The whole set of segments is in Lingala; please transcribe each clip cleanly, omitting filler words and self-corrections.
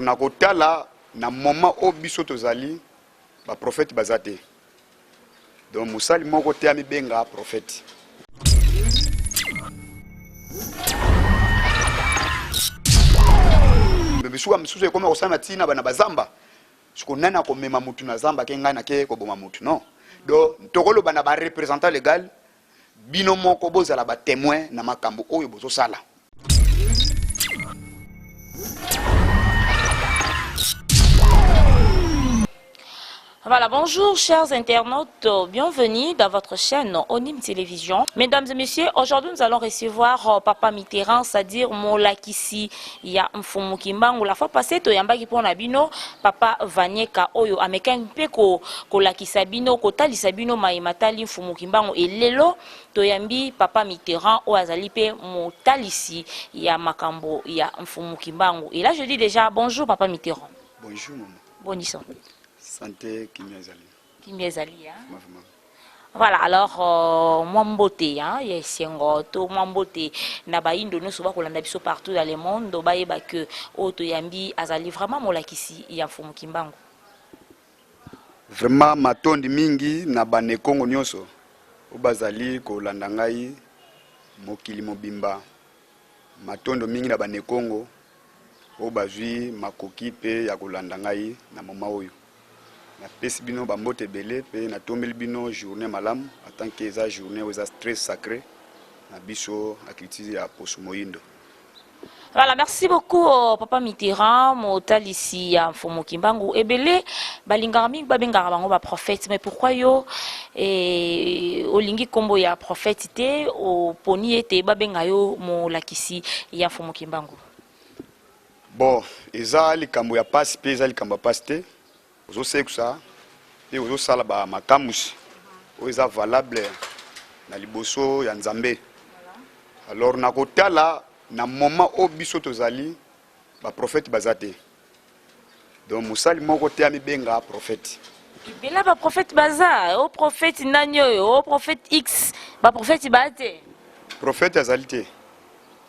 na kotala na moment oyo biso tozali, ba prophète baza te. Donc mosali moko te amibenga prophète. Bisuka mosusu ekomi kosala ntina bana bazamba. Siko nani akomema mutu na zamba ke ngai nake koboma mutu? Non. Donc tokoloba na ba représentant légal, bino moko bozala ba témoin na makambo oyo bozosala. Voilà, bonjour chers internautes, bienvenue dans votre chaîne Onim Télévision. Mesdames et messieurs, aujourd'hui nous allons recevoir Papa Mitterrand, c'est-à-dire Molakisi ya Mfumu Kimbangu. La fois passée, toyambaki pona bino Papa Vanieka oyo amekaki mpe ko kolakisa bino, kotalisa bino maye matali Mfumu Kimbangu. Et lelo toyambi Papa Mitterrand oyo azali mpe motalisi ya makambo ya Mfumu Kimbangu. Et là je dis déjà bonjour Papa Mitterrand. Bonjour maman. Boni santé? Santé kimia ezali. Kimia ezali, hein? Vraiment. Voilà, alors mwa mbote, hein, ya esengo to mwa mbote na bayindo nyonso bakolanda biso partout dans le monde, bayeba que oyo toyambi azali vraiment molakisi ya Mfumu Kimbangu. Vraiment matondi mingi na bana Kongo nyonso oyo bazali kolanda ngai mokili mobimba. Matondo mingi na bana Kongo oyo bazwi makoki mpe ya kolanda ngai na moma oyo. Napesi bino bambote ebele mpe natombeli bino journée malamu, en tant que eza journée oyo eza très sacré na biso na culture ya poso moyindo. Voilà, merci beaucoup Papa Mitterrand, motalisi ya Mfumu Kimbangu. Ebele balingaka mingi babengaka bango ba prophète, mais pourquoi yo olingi kombo ya prophète te, oponi ete babenga yo molakisi ya Mfumu Kimbangu? Bon, eza likambo ya pasi mpe eza likambo ya pasi te. Ozosekusa mpe ozosala ba makamusi oyo eza valable na liboso ya Nzambe. Alors na kotala na moment oyo biso tozali, ba prophète baza te. Donc mosali moko te amibenga prophète. Ebele ba prophète baza, o prophète nani oyo, o prophète X, ba prophète ba te. Prophète azali te.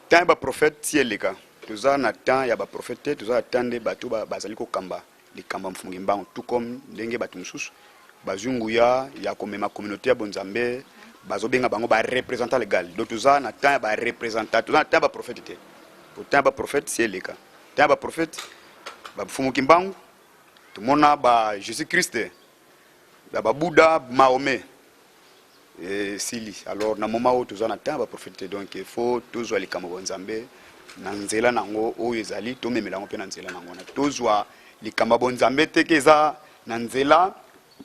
Temps ya ba prophète ti eleka. Toza na temps ya ba prophète te, toza na temps nde bato bazali kokamba likambo ya Mfumu Kimbangu, tout comme ndenge bato mosusu bazwi nguya ya komema communauté ya bonzambe, bazobenga bango ba représentant légal. Donc toza na temps ya ba représentant, toza na temps ya ba prophète te. Po temps ya ba prophète si eleka. Temps ya ba prophète, ba Mfumu Kimbangu, tomona ba Jésus Christ, ba Bouddha, Mahomet esili. Alors na moment oyo toza na temps ya ba prophète te, donc il faut tozwa likambo ya bonzambe na nzela nango oyo ezali, tomemela yango mpe na nzela nango wana. Tozwa likambo ya bonzambe te ke eza na nzela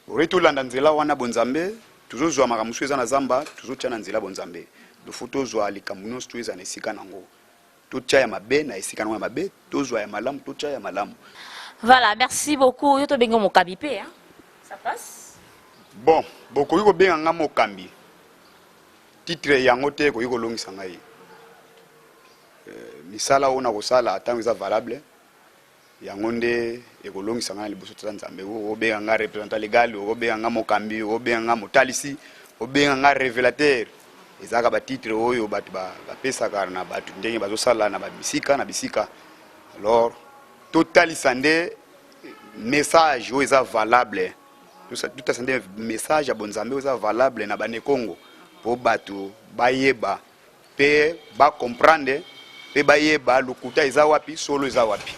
oyo, tolanda nzela wana bonzambe. Tozozwa makambo mosusu eza na zamba, tozotia na nzela bonzambe. Il faut tozwa likambo nyonso to eza na esika nango, totia ya mabe na esika nango ya mabe, tozwa ya malamu, totia ya malamu. Voilà, merci beaucoup. Yo tobengi mokambi pe, hein? Ça passe? Bon, bokoki kobenga nga mokambi, titre yango te ekoki kolongisa ngai. Misala oyo nakosala ntango eza valable, yango nde ekolongisa ngai na liboso tata Nzambe. Okobenga nga représentant légal, okobenga nga mokambi, okobenga nga motalisi, obenga nga révélateur, ezalaka batitre oyo bato bapesaka na bato ndenge bazosala na babisika na bisika. Alors totalisa nde message oyo eza valable, totalisa nde message ya bonzambe oyo eza valable na bane Kongo, mpo bato bayeba mpe bacomprendre mpe bayeba lokuta eza wapi, solo eza wapi.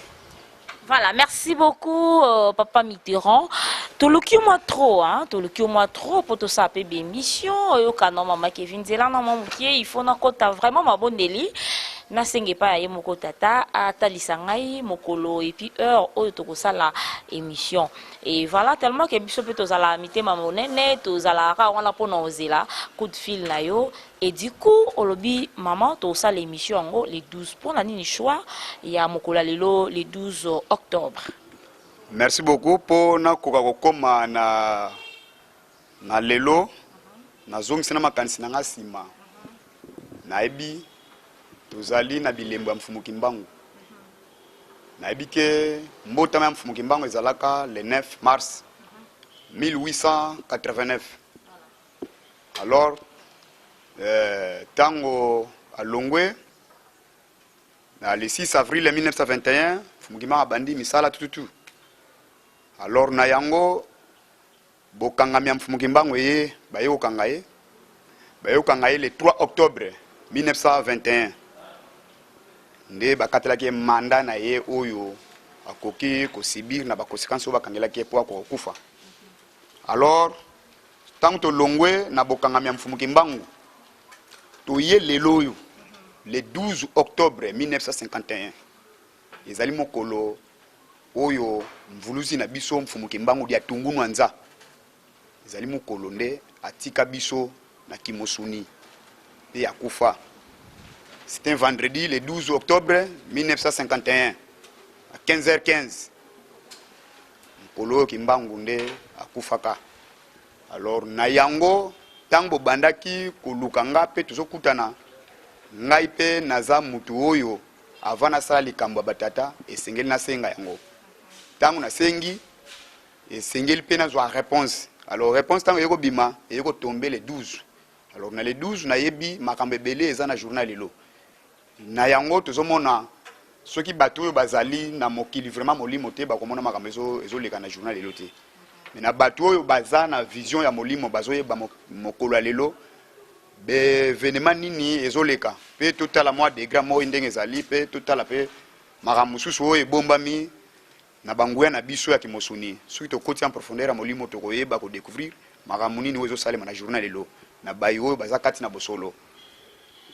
Voilà, merci beaucoup Papa Mitterrand. Toluki mwa trop, hein, toluki mwa trop po tosala mpe bémission oyoka no mama Kevin Nzela na mwa mokie, il faut nakota vraiment mabondeli, nasenga epai ya ye moko tata atalisa ngai mokolo et puis heure oyo tokosala émission. Et voilà, tellement que biso mpe tozala mitema monene, tozalaka wana mpona ozela coup de fil na yo. Et du coup olobi maman tosala émission yango le 12. Mpona nini choix ya mokolo ya lelo, le 12 octobre? Merci beaucoup. Mpo nakoka kokóma na lelo, nazongisi na makanisi na nga nsima. Nayebi tozali na bilembo ya Mfumu Kimbangu. Nayebi ke mbotama ya Mfumu Kimbangu ezalaka le 9 mars 1889. Alors ntango alongwe na le 6 avril 1921, Mfumu Kimbangu abandi misala tututu. Alors na yango bokangami ya Mfumu Kimbangu eye, baye kokanga ye, baye kokanga ye le 3 octobre 1921 nde bakatelaki ye mandat na ye oyo akoki ko subir na ba consequences oyo bakangelaki ye mpo akoka kokufa. Alors tango tolongwe na bokangami ya Mfumu Kimbangu, toye lelo oyo le 12 octobre 1951, ezali mokolo oyo mvuluzi na biso Mfumu Kimbangu dia Tungunua Nza, ezali mokolo nde atika biso na kimosuni mpe akufa. C'est un vendredi le 12 octobre 1951 à 15h15, mokolo oyo Kimbangu nde akufaka. Alors na yango tango bobandaki koluka nga mpe tozokutana, ngai mpe naza mutu oyo avant nasala likambo ya ba tata esengeli nasenga yango. Tango nasengi esengeli mpe nazwa reponse. Alors reponse tango eye kobima eye ko tomber le 12. Alors na le 12 nayebi makambo ebele eza na journal lelo. Na yango tozomona soki bato oyo bazali na mokili vraiment molimo te bakomona makambo ezo ezoleka na journal lelo te. Mais na bato oyo baza na vision ya molimo bazoyeba mokolo ya lelo bevenema nini ezoleka mpe totala mwa degré moi ndenge ezali mpe totala mpe makambo mosusu oyo ebombami na banguya na biso ya kimosuni. Soki tokoti en profondeur ya molimo tokoyeba ko decouvrir makambo nini oyo ezosalema na journal lelo na bayi oyo baza kati na bosolo.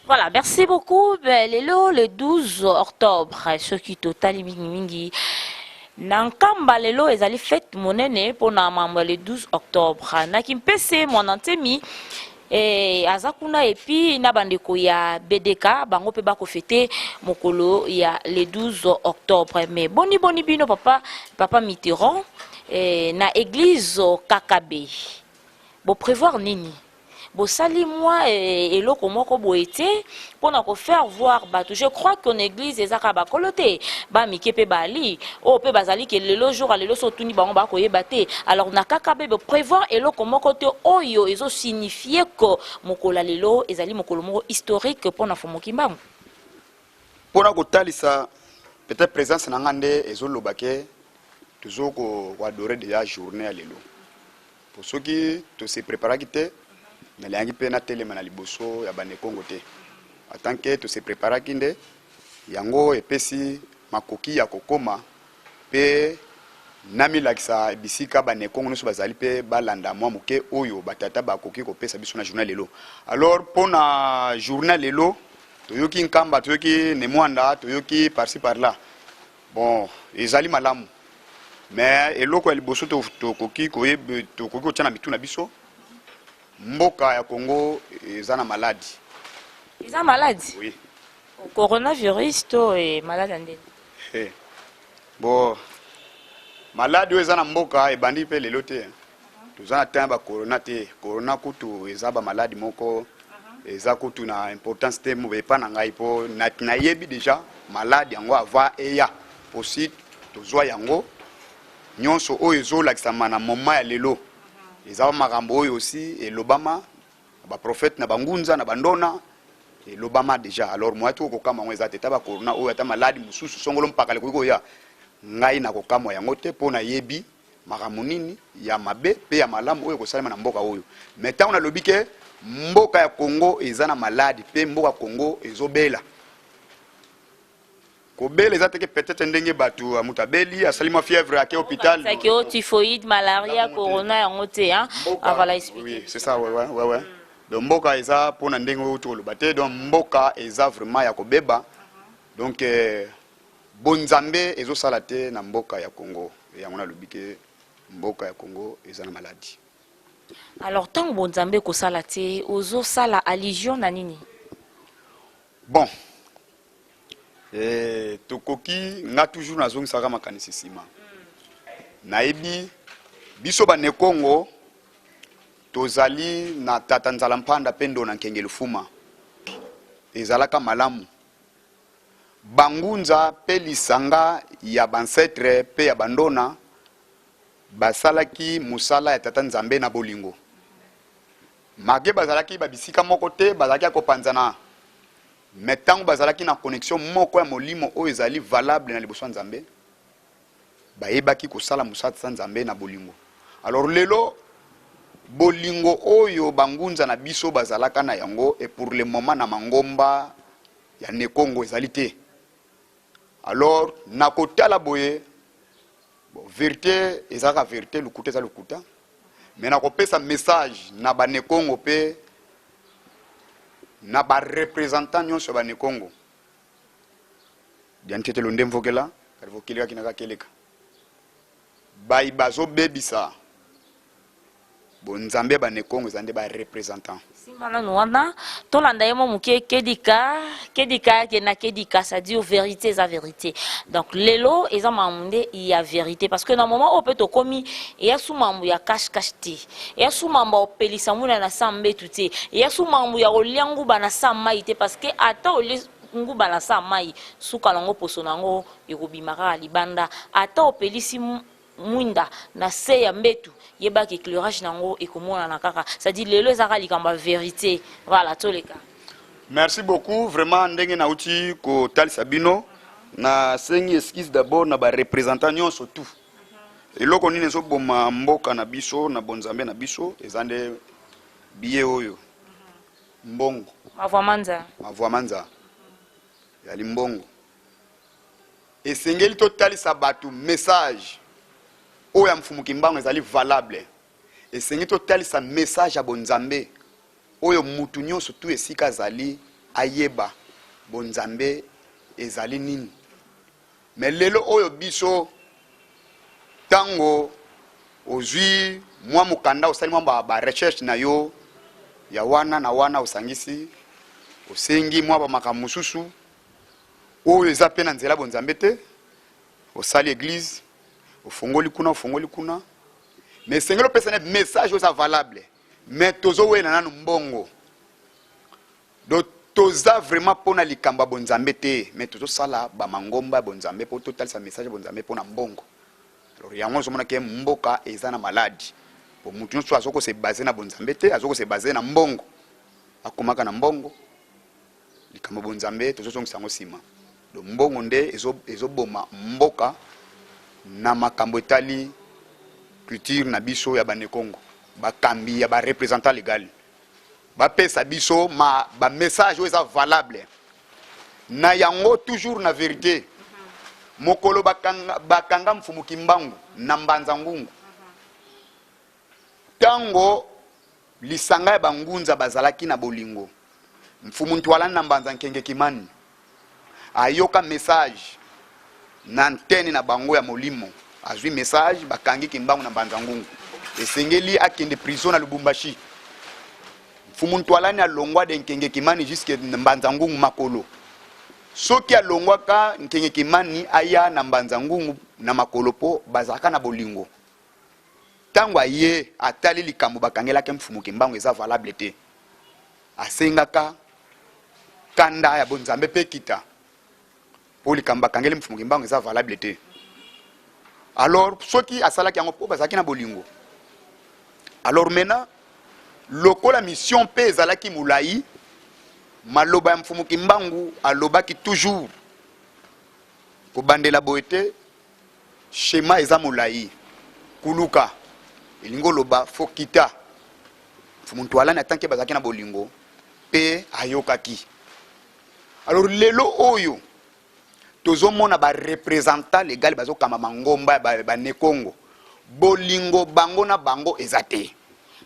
Voilà, merci beaucoup. Ben, lelo le 12 octobre, soki totali mingi mingi na Nkamba lelo ezali fête monene pona mambo ya le 12 octobre. Na Kimpese mwana ntemi eh, aza kuna epi na bandeko ya BDK bango pe bako fete mokolo ya le 12 octobre. Mais boni boni bino papa papa Mitterrand eh, na église KKB bo prévoir nini? Bosali mwa eloko moko boye te pona ko faire voir batu. Je crois que na eglise eza kaka bakolo te, ba mike pe bali oyo pe bazali ke lelo jour ya lelo soki otuni bango ba koyeba te. Alors na KKB bo prevoir eloko moko te oyo ezo signifier que mokolo ya lelo ezali mokolo moko historique pona Mfumu Kimbangu. Pona kotalisa peut-etre presence na nga nde ezo loba ke tozo ko adorer dejà journee ya lelo. Po soki to se preparaki te, nalingaki pe natelema na liboso ya ba Nekongo te. En tant que to se preparaki nde yango epesi makoki ya kokoma pe namilakisa bisika ba Nekongo nionso bazali pe balanda mwa moke oyo ba tata bakoki kopesa biso na journee ya lelo. Alors po na journee ya lelo, toyoki Nkamba, toyoki Ne Muanda, toyoki par ci par là. Bon, ezali malamu. Mais eloko ya liboso tokoki koyeba, tokoki kotia na mitu na biso, mboka ya Congo eza na maladi. Eza maladi? Oui. Coronavirus to e maladi ya ndenge? Hey. Bon, maladi oyo eza na mboka ebandi mpe lelo te. Toza na temps ya ba corona te. Corona kutu eza ba maladi moko eza kutu na importance te epa na ngai po nayebi dejà maladi yango avant eya posi tozwa yango nyonso oyo ezolakisama na moment ya lelo eza makambo oyo osi elobama na ba prophète na bangunza na bandona elobama dejà. Alors moya to kokamwa yango eza te, ata ba corona oyo ata maladi mosusu songolo mpakala ekoki koya, ngai nakokamwa yango te po nayebi makambo nini ya mabe pe ya malamu oyo ekosalema na mboka oyo. Mais tango nalobi ke mboka ya Congo eza na maladi pe mboka ya Congo ezobela, kobela eza te ke peut-etre ndenge batu moto abeli asali mwa fièvre ake hôpital. Saki o typhoïde, malaria, corona yango te hein. Ah, voilà, expliquer. Oui, c'est ça, ouais, ouais, ouais, ouais. Donc mboka eza pona ndenge oyo toloba te, donc mboka eza vraiment ya kobeba. Donc euh, Bonzambe ezo sala te na mboka ya Congo yango nalobi ke mboka ya Congo eza na maladi. Alors tango bonzambe ekosala te ozo sala allusion na nini? Bon eh, tokoki nga toujours nazongisaka makanisi sima. Nayebi biso ba Nekongo tozali na tata Nzala Mpanda pe Ndona Nkenge Lufuma ezalaka malamu Bangunza pe lisanga ya b'ancetres pe ya bandona basalaki mosala ya Tata Nzambe na bolingo. Malgre bazalaki ba bisika moko te, bazalaki ya kopanzana, mais tango bazalaki na connexion moko ya molimo oyo ezali valable na liboso ya Nzambe. Bayebaki kosala mosala tata Nzambe na bolingo. Alors lelo bolingo oyo ba ngunza na biso bazalaka na yango et pour le moment na mangomba ya Ne Kongo ezali te. Alors na kotala boye, bon, verite ezalaka verite, lokuta eza lokuta, mais nakopesa message na ba Ne Kongo pe na ba representants nyonso ya ba Ne Kongo. Diantete londe mvokela, kadi vokeleka kinaka keleka. Bayi bazobebisa bonzambe ya ba Ne Kongo eza nde ba representants. Simba nanu wana tolanda ye mwa moke kedika kedika kenda kedika ça dire verite eza verite donc lelo eza makambo nde ya verite parce que na moment oyo mpe tokomi eya su mambo ya cash cash te eya su mambo ya kopelisa mwina na sa mbetu te eya su mambo ya kolia nguba na sa mai te parce que ata olie nguba na sa mai suka nango poso nango ekobima kaka libanda ata opelisi mwinda na se ya mbetu yeba ke eclairage nango ekomonana kaka c'est à dire lelo eza kaka likambo ya verite voilà toleka. Merci beaucoup vraiment ndenge nauti kotalisa bino nasengi excuse d'abord na ba representant nyonso tout eloko nini ezoboma mboka na biso na bonzambe na biso eza nde biye oyo mbongo mavua manza mavua manza ezali mbongo Esengeli totalisa bato message oyo ya Mfumu Kimbangu ezali valable. Esengeli totalisa message ya bonzambe oyo mutu nionso tout esika azali ayeba bonzambe ezali nini. Mais lelo oyo biso tango ozui mua mokanda osali mua ba recherche na yo ya wana na wana osangisi osengi mua ba makambo mosusu Oyo eza pe na nzela bonzambe te, osali eglise, ofongoli kuna, ofongoli kuna, mais esengeli opesa ne message oyo eza valable, mais tozowela nanu mbongo. Donc toza vraiment pona likambo ya bonzambe te, mais tozosala ba mangomba ya bonzambe po totalisa message ya bonzambe pona mbongo. Alors yango ozomona ke mboka eza na maladi, po mutu nyonso azo ko se baser na bonzambe te, azo ko se baser na mbongo, akomaka na mbongo. Likambo bonzambe tozo zongisa yango sima. Donc mbongo nde ezo ezo boma mboka na makambo etali culture na biso ya ba Nekongo. Bakambi ya ba representant legal bapesa biso ma ba message oyo eza valable na yango toujours na verite. Mokolo bakanga, bakanga Mfumu Kimbangu na Mbanza Ngungu, Tango lisanga ya ba ngunza bazalaki na bolingo, Mfumu Ntualani na Mbanza Nkenge Kimani ayoka message na antenne na bango ya molimo, azui message bakangi Kimbangu na Mbanza Ngungu, esengeli akende prison na Lubumbashi. Mfumu Ntualani alongwa de Nkenge Kimani jusque Mbanza Ngungu makolo. Soki alongwaka Nkenge Kimani aya na Mbanza Ngungu na makolo po bazalaka na bolingo. Tango aye atali likambo bakangelaki Mfumu Kimbangu eza valable te. Asengaka kanda ya bonzambe pe ekita po likambo bakangeli Mfumu Kimbangu eza valable te. Alors soki asalaki yango po bazalaki na bolingo. Alors maintenant lokola mission pe ezalaki molayi, maloba ya Mfumu Kimbangu alobaki toujours kobandela boye te. Schema eza molayi. Kuluka elingi oloba faut kita. Mfumu Ntualani en tant que bazalaki na bolingo pe ayokaki. Alors lelo oyo tozo mona ba representants legal bazo kamba mangomba ya ba ne kongo. Bolingo bango na bango eza te.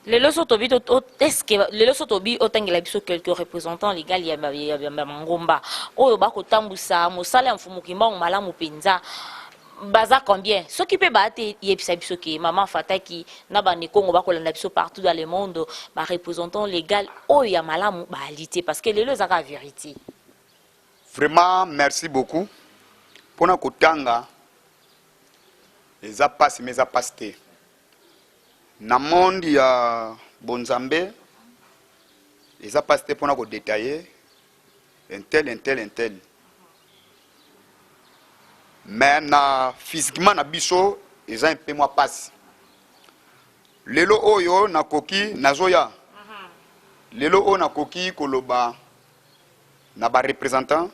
Lelo so tobi to est-ce que lelo so tobi otangela biso quelques représentants legal ya ya mangomba oyo bakotambusa mosala ya Mfumu Kimbangu malamu penza baza combien? Soki pe ba te yebisa biso ke maman Fataki na ba Nekongo bakolanda biso partout dans le monde ba représentants legal oyo ya malamu baali te parce que lelo eza kaka verite. Vraiment merci beaucoup pona kotanga eza pasi mais eza pasi te. Na monde ya bonzambe eza pasi te pona ko detailler un tel un tel un tel mais na physiquement na biso eza un peu mwa pasi lelo oyo nakoki nazoya lelo oyo nakoki koloba na ba representant.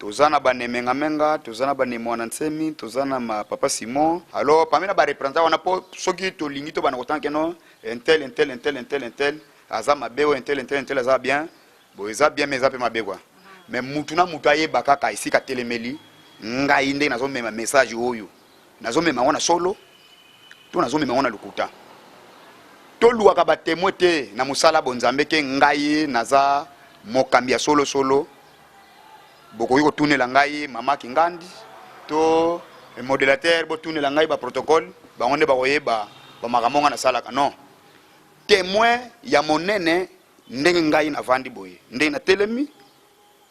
Toza na ba Nemengamenga, toza na ba Ne Muanda Nsemi, toza na ma Papa Simon. Alors parmi na ba representants wana po soki tolingi tobanda kotanga ke non un tel, un tel, un tel, un tel, un tel aza mabe oyo un tel, un tel, un tel aza bien, bon eza bien mais eza pe mabe quoi. Mais mutu na mutu ayeba kaka esika atelemeli ngai ndenge nazo mema message oyo, nazo mema yango na solo to nazo mema yango na lokuta. Toluaka ba temoins te na mosala bonzambe ke ngai naza mokambi ya solo solo. Bokoki kotunela ngai mama Kingandi to modelateur, botunela ngai ba protocole, bango nde bakoyeba ba makambo ngai nasalaka. Non, temoin ya monene ndenge ngai navandi boye, ndenge natelemi,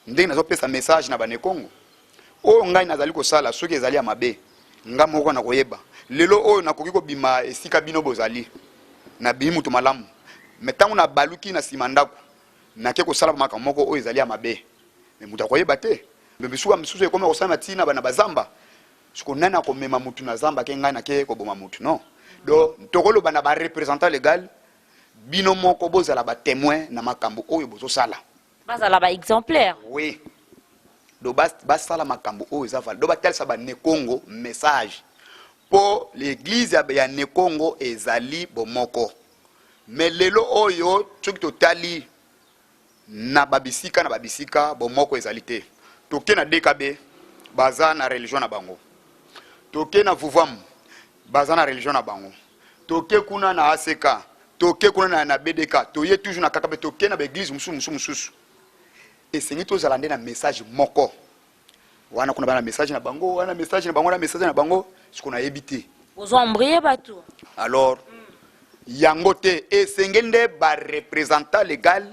ndenge nazopesa message na banekongo, oyo ngai nazali kosala soki ezali ya mabe, ngai moko nakoyeba. Lelo oyo nakoki kobima esika bino bozali, nabimi moto malamu, mais ntango nabaluki na nsima ndako, nake kosala makambo moko oyo ezali ya mabe, mais moto akoyeba te. Mais bisuka misusu ekomi kosalema ti na ba zamba. Siko nani akomema mutu na zamba ke ngai nake koboma mutu? Non. Donc tokoloba na ba representant legal, bino moko bozala ba temoin na makambo oyo bozosala. Bazala ba exemplaire. Oui. Donc basala makambo oyo eza valable. Donc batalisa ba Nekongo message. Po l'église ya Nekongo ezali bomoko. Mais lelo oyo soki totali na ba bisika na ba bisika, bomoko ezali te. Toke na DKB, baza na religion na bango. Toke na Vuvamu, baza na religion na bango. Toke kuna na ACK, toke kuna na BDK, toye toujours na KKB, toke na ba eglise mosusu mosusu mosusu. Esengi tozala nde na message moko. Wana kuna bana message na bango, wana message na bango, wana message na bango, siko nayebi te. Bozo embrouiller bato. Alors, yango te, esengeli nde ba representant legal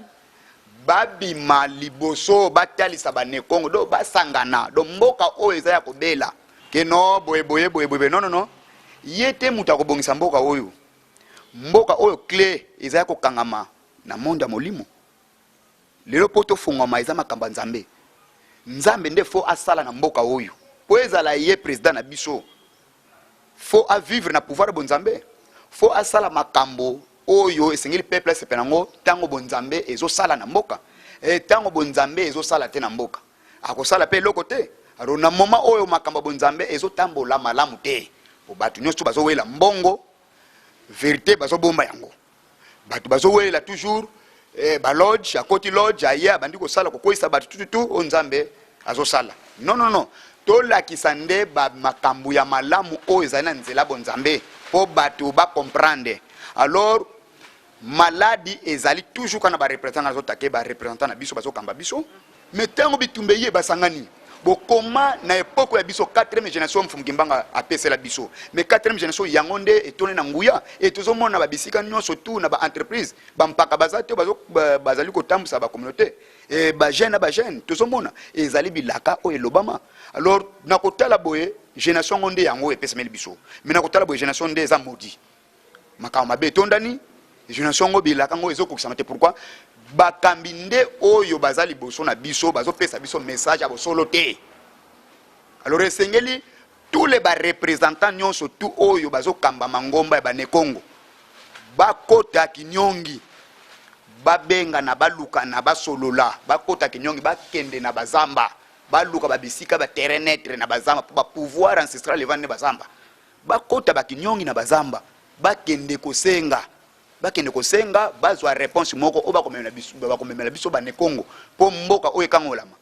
babima liboso, batalisa ba Nekongo, donc basangana. Donc mboka oyo eza ya kobela ke no boye boye boye boye, non non non, ye te moto akobongisa mboka oyo. Mboka oyo clé eza ya kokangama na monde ya molimo. Lelo po tofongwama eza makambo ya Nzambe. Nzambe nde faut asala na mboka oyo po ezala ye president na biso. Faut a vivre na pouvoir ya bonzambe. Faut asala makambo oyo esengeli peuple asepela yango tango bonzambe ezosala na mboka. Et tango bonzambe ezosala te na mboka, akosala pe eloko te. Alors na moment oyo makambo ya bonzambe ezotambola malamu te, po bato nyonso bazowela mbongo, verite bazobomba yango. Bato bazowelela toujours ba lodge, akoti lodge aye abandi kosala kokweyisa bato tututu oyo Nzambe azosala. Non, non, non, tolakisa nde ba makambo ya malamu oyo ezali na nzela bonzambe po bato ba comprendre. Alors maladi ezali toujours kana ba representant na azotake ba representant na biso bazokamba biso, mais tango bitumba eye basangani bokoma na epoque ya biso 4e génération Mfumu Kimbanga apesela biso, mais 4e génération yango nde etone na nguya et tozomona ba bisika nyonso tout na ba entreprise ba mpaka baza te bazali kotambusa ba communauté et ba jeune na ba jeune tozomona ezali bilaka oyo elobama. Alors na kotala boye génération yango nde yango epesameli biso, mais na kotala boye génération nde eza maudit, makambo mabe etondani génération yango bilaka yango ezokokisama te. Pourquoi? Bakambi nde oyo baza liboso na biso bazopesa biso message ya bosolo te. Alors esengeli tous les ba représentants nyonso tout oyo bazokamba mangomba ya banekongo bakota kinyongi, babengana, balukana, basolola, bakota kinyongi, bakende na bazamba, baluka ba bisika ba terrain neutre na bazamba po ba pouvoir ancestral evandi nde bazamba, bakota ba kinyongi na bazamba, bakende kosenga, bakende kosenga bazwa réponse moko oyo bakomemela biso, bakomemela biso banekongo po mboka oyo ekangolama.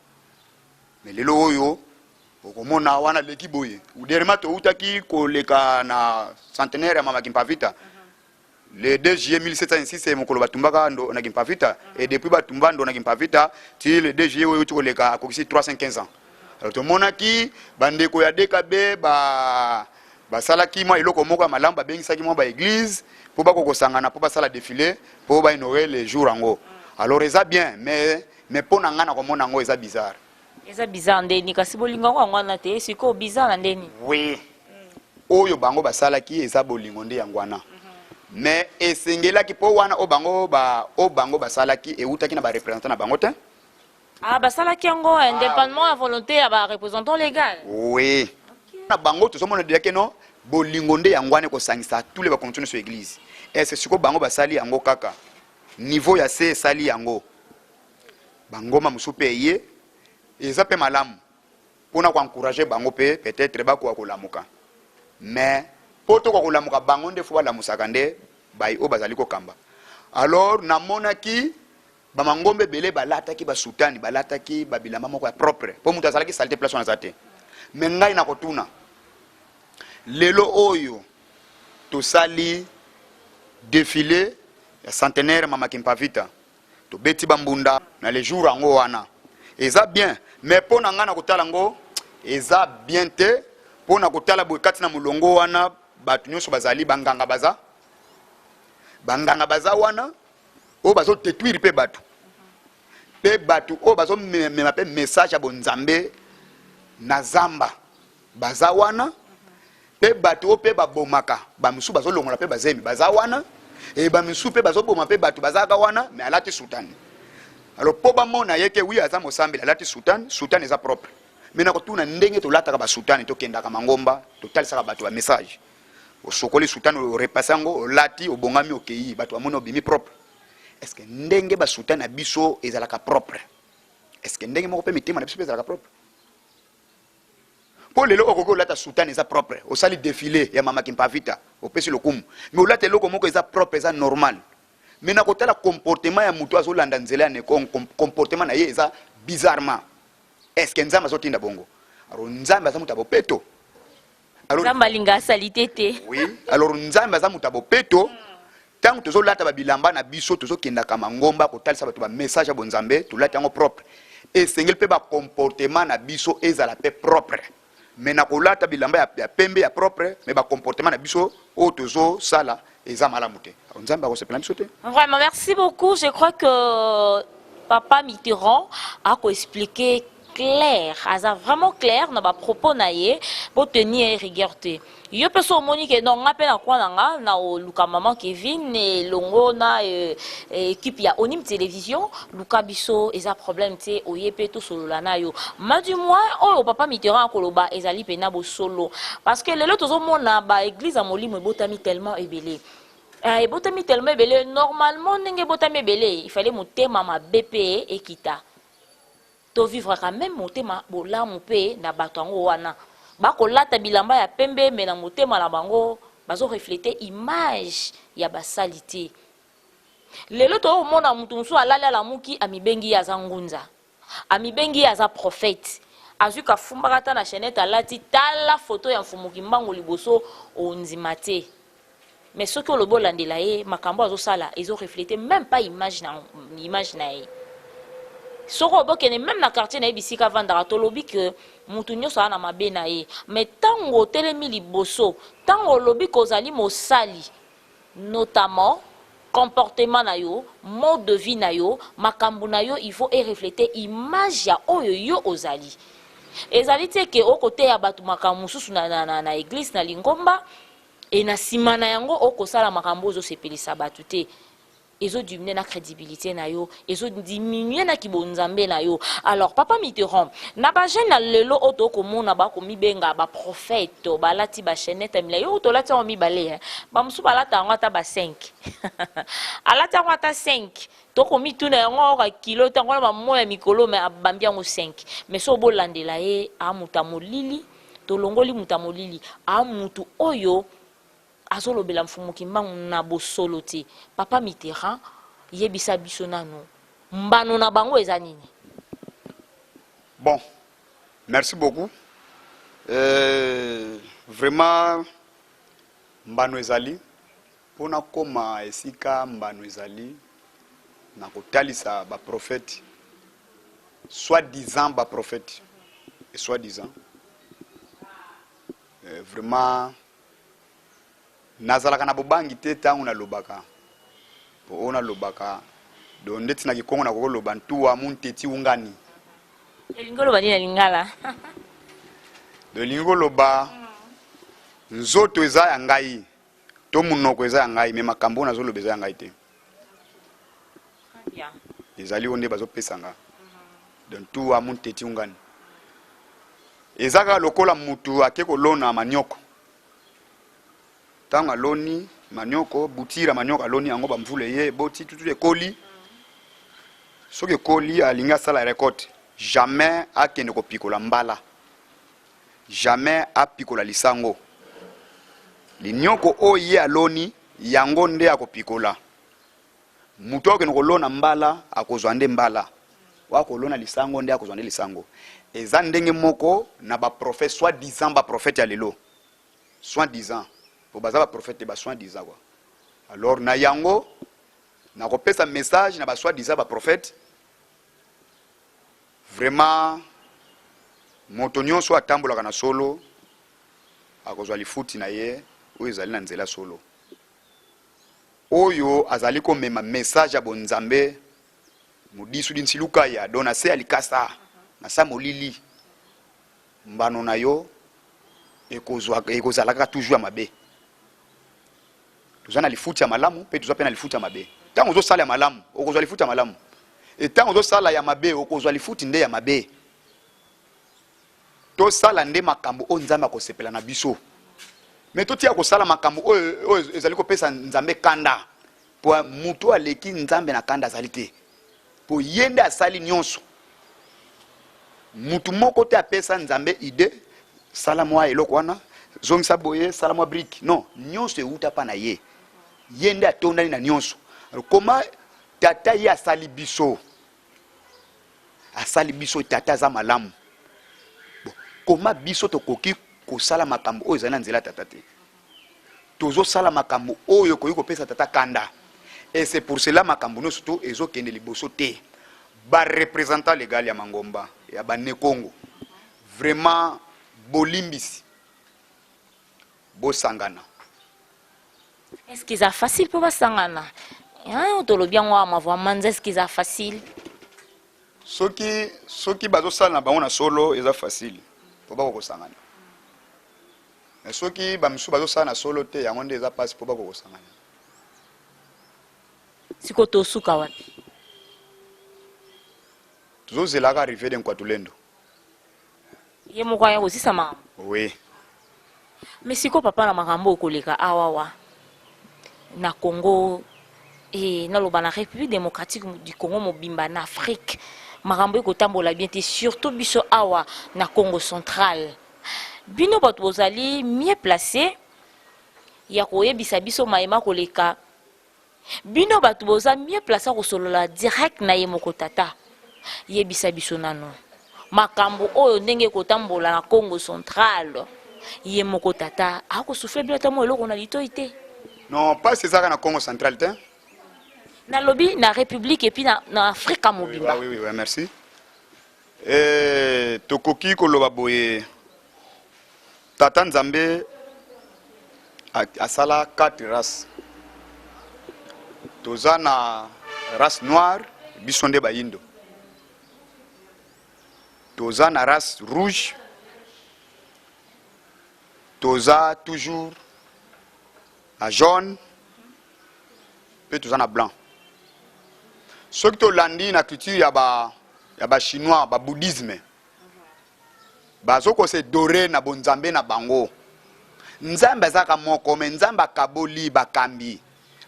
Mais lelo oyo okomona wana leki boye dernièrement toutaki koleka na centenaire ya mama Kimpavita le 2 juillet 1706, mokolo batumbaka ndo na Kimpavita, et depuis batumba ndo na Kimpavita ti le 2 juillet oyo euti koleka akokisi 315 ans. Alors tomonaki bandeko ya DKB basalaki mwa eloko moko ya malamu, babengisaki mwa ba église mpo bakokosangana mpo basala défilé mpo bahonorer le jour yango. Alors eza bien, mais mpo na ngai nakomona yango eza bizarre. Eza bizarre ndeni? Kasi bolingo yango yango wana te, sikoyo bizarre na ndeni? Oui, oyo bango basalaki eza bolingo nde yango wana, mais esengelaki mpo wana oyo bango basalaki eutaki na bareprésentant na bango te. Ah, basalaki yango indépendamment ya volonté ya ba représentant légal. Oui, na bango tozomona déjà ke non, bolingo nde yango wana ekosangisa tous les bacondition nyonso église ese. Sikoyo bango basali yango kaka niveau ya se, esali yango bangoma mosusu mpe eye eza mpe malamu. Mpona koencourager bango mpe peut-être bakoka kolamuka. Mais mpo tokoka kolamuka, bango nde fo balamusaka nde bai oyo bazali kokamba. Alors namonaki bamangombe ebele balataki basutani, balataki babilamba moko ya propre, mpo moto azalaki saleté place wana aza te. Mais ngai nakotuna, lelo oyo tosali défilé ya centenaire Mama Kimpavita, tobeti bambunda na le jour yango wana, eza bien. Mais mpo na ngai na kotala yango, eza bien te. Mpo na kotala boye, kati na molongo wana bato nyonso bazali banganga, baza banganga, baza wana oyo bazodétruire mpe bato, mpe bato oyo bazomema mpe message ya bonzambe na zamba baza wana, mpe bato oyo mpe babomaka bamisusu, bazolongola mpe bazemi, baza wana. E bamisusu mpe bazoboma mpe bato bazalaka wana, mais alati soutane. Alors mpo bamona ye ke wi, aza mosambeli, alati soutane, soutane eza propre. Mais nakotuna, ndenge tolataka basutane, tokendaka mangomba, totalisaka bato bamessage, osokoli soutane, orepasser yango, olati, obongami, okei, bato bamoni obimi propre. Est ce que ndenge basutane na biso ezalaka propre, est ce que ndenge moko mpe mitema na biso mpe ezalaka propre? Mpo lelo okoki olata soutane eza propre, osali défilé ya Mama Kimpavita, opesi lokumu, mais olata eloko moko eza propre, eza normal. Mais na kotala comportement ya moto azolanda nzela ya Nekongo, comportement na ye eza bizarrement. Est ce que Nzambe azotinda bongo? Alors Nzambe aza moto ya bopeto. Nzambe alinga asali te te. Oui, alors Nzambe aza moto ya bopeto. Ntango tozolata babilamba na biso, tozokendaka mangomba kotalisa bato bamessage ya bonzambe, tolati yango propre, esengeli mpe bacomportement na biso ezala mpe propre. Mais na kolata bilamba ya pembe, ya propre, mais bacomportement na biso oyo tozosala eza malamu te, Nzambe akosepela biso te. Vraiment, merci beaucoup. Je crois que papa Mitterrand a expliqué clair, aza vraiment clair na bapropos na ye. Botenir ye rigueur te. Yo mpe so omoni ke non, nga mpe na kwa na nga na oluka maman Kevin elongo na équipe ya Onim Télévision, luka biso, eza problème te. Oye mpe tosolola na yo. Ma du moins oyo papa Mitterrand akoloba ezali mpena bosolo, parce que lelo tozomona baéglise ya molimo ebotami tellement ebele. Ebotami tellement ebele. Normalement ndenge ebotami ebele, il fallait motema mabe mpe ekita, tovivre quand même motema bolamu mpe na bato yango wana bakolata bilamba ya pembe, mais na motema na bango bazorefléter image ya basali te. Lelo tokomona motu mosusu alali, alamuki, amibengi ye aza ngunza, amibengi ye aza prophète, azwi kafumbaka ata na chaînette, alati, tala foto ya Mfumu Kimbangu liboso, ondima te. Mais soki olobi olandela ye, makambo azosala ezorefléter même pas image na ye. Soki obokende même na quartier na ye, bisika avandaka, tolobi ke mutu nyonso aza na mabe na ye. Mais ntango otelemi liboso, ntango olobi kozali mosali, notamment comportement na yo, mode de vie na yo, makambo na yo, il faut erefléter image ya oyo yo ozali. Ezali te ke okoteya bato makambo mosusu na église, na lingomba, e na nsima na yango okosala makambo ozosepelisa bato te. Ezodiminue na crédibilité na yo, ezodiminue na kibonzambe na yo. Alors papa Mitterrand, na bajeune na lelo oyo tokomona bakomibenga baprophète, balati bachaînette ya milai, oyo tolati yango mibale, bamosusu balata yango ata ba 5, alati yango ata 5, tokomituna yango aoka kilo ntango wana bamoya mikolo, mais abambi yango 5. Mais so obolandela ye, amuta molili, tolongoli mutu ya molili, amutu oyo azolobela Mfumu Kimbangu na bosolo te. Papa Mitterrand, yebisa biso nanu, mbano na bango eza nini? Bon, merci beaucoup. Vraiment mbano ezali mpona koma esika mbano ezali na kotalisa baprophète, soi-disant baprophète et soi-disant, vraiment nazalaka na bobangi te ntango nalobaka, po oyo nalobaka do ndeti na kikongo nakoki koloba ntuwa munteti ungani. Elingi oloba nini na lingala? Do elingi koloba nzoto eza ya ngai to monoko eza ya ngai, mais makambo oyo nazoloba eza ya ngai te. Ezali oyo nde bazopesa nga. Donc ntuwa munteti ungani eza kaka lokola mutu ake kolona manioko. Ntango aloni manioko, butira manioko, aloni yango, bamvula eye, eboti tutu, ekoli. Soki ekoli, alingi asala récolte, jamais akende kopikola mbala. jamais apikola lisango. Linioko oyo ye aloni, yango nde akopikola. Moto akokende kolona mbala, akozwa nde mbala. Oyo akolona lisango nde akozwa nde lisango. Eza ndenge moko na ba prophètes, soit disant ba prophètes ya lelo. Soit disant, po baza ba prophètes te, ba soit disant quoi. Alors na yango, nakopesa message na ba soit disant ba prophètes, vraiment moto nyonso atambolaka na solo akozwa lifuti na ye oyo ezali na nzela solo. Oyo azali komema message ya bonzambe modisu di nsilukaya do na se ya likasa na sa molili mbano na yo ekozwa ekozala kaka toujours ya mabe. Toza na lifuti ya malamu mpe toza mpe na lifuti ya mabe. Ntango ozosala ya malamu okozwa lifuti ya malamu, e ntango ozosala ya mabe okozwa lifuti nde ya mabe. Tosala nde makambo oyo Nzambe akosepela na biso, mais totika kosala makambo oyo oyo ezali kopesa Nzambe kanda, po moto oyo aleki Nzambe na kanda azali te, po ye nde asali nyonso. Mutu moko te apesa Nzambe idee, sala mwa eloko wana, zongisa boye, sala mwa brique. Non, nyonso ewuta pa na ye. Ye nde atondani na nyonso. Alors comment tata ye asali biso? Asali biso tata aza malamu. Bon, comment biso tokoki kosala makambo oyo ezali na nzela ya tata te? Tozosala makambo oyo ekoki kopesa tata kanda. Et c'est pour cela makambo nyonso to ezokende liboso te. Ba representant legal ya mangomba ya ba Nekongo, vraiment bolimbisi, bosangana. Est-ce que eza facile mpo basangana? Hein, tolobi yango awa mavwa manza, est-ce que eza facile? Soki soki bazosala na bango na solo eza facile mpo bakokosangana. Mais soki ba misusu bazosala na solo te, yango nde eza pasi mpo bakokosangana. Sikoyo tosuka wapi? Tozozelaka arrivée de Nkwatulendo. Ye moko aya kosisa makambo. Oui. Mais sikoyo papa na makambo oyo koleka awawa na Congo e naloba na République démocratique du Congo mobimba na Afrique makambo ekotambola bien te, surtout biso awa na Congo central. Bino bato bozali mieux placé ya koyebisa biso mayema koleka. Bino bato boza mieux placé kosolola direct na ye moko tata. Yebisa biso nano makambo oyo ndenge ekotambola na Congo central. Ye moko tata akosouffle bino ata mwa eloko na litoi te. Non, pasi ezaka na Congo central te. Nalobi na République et puis na Afrika mobimba. Oui, merci. Eh, tokoki koloba boye, tata Nzambe asala 4 races. Toza na race noire, biso nde bayindo. Toza na race rouge, toza toujours na jaune mpe toza na blanc. Soki tolandi na culture ya ba ya ba chinois, ba bouddhisme, bazo ko se dorer na bonzambe na bango. Nzambe azalaka moko, mais Nzambe akaboli bakambi.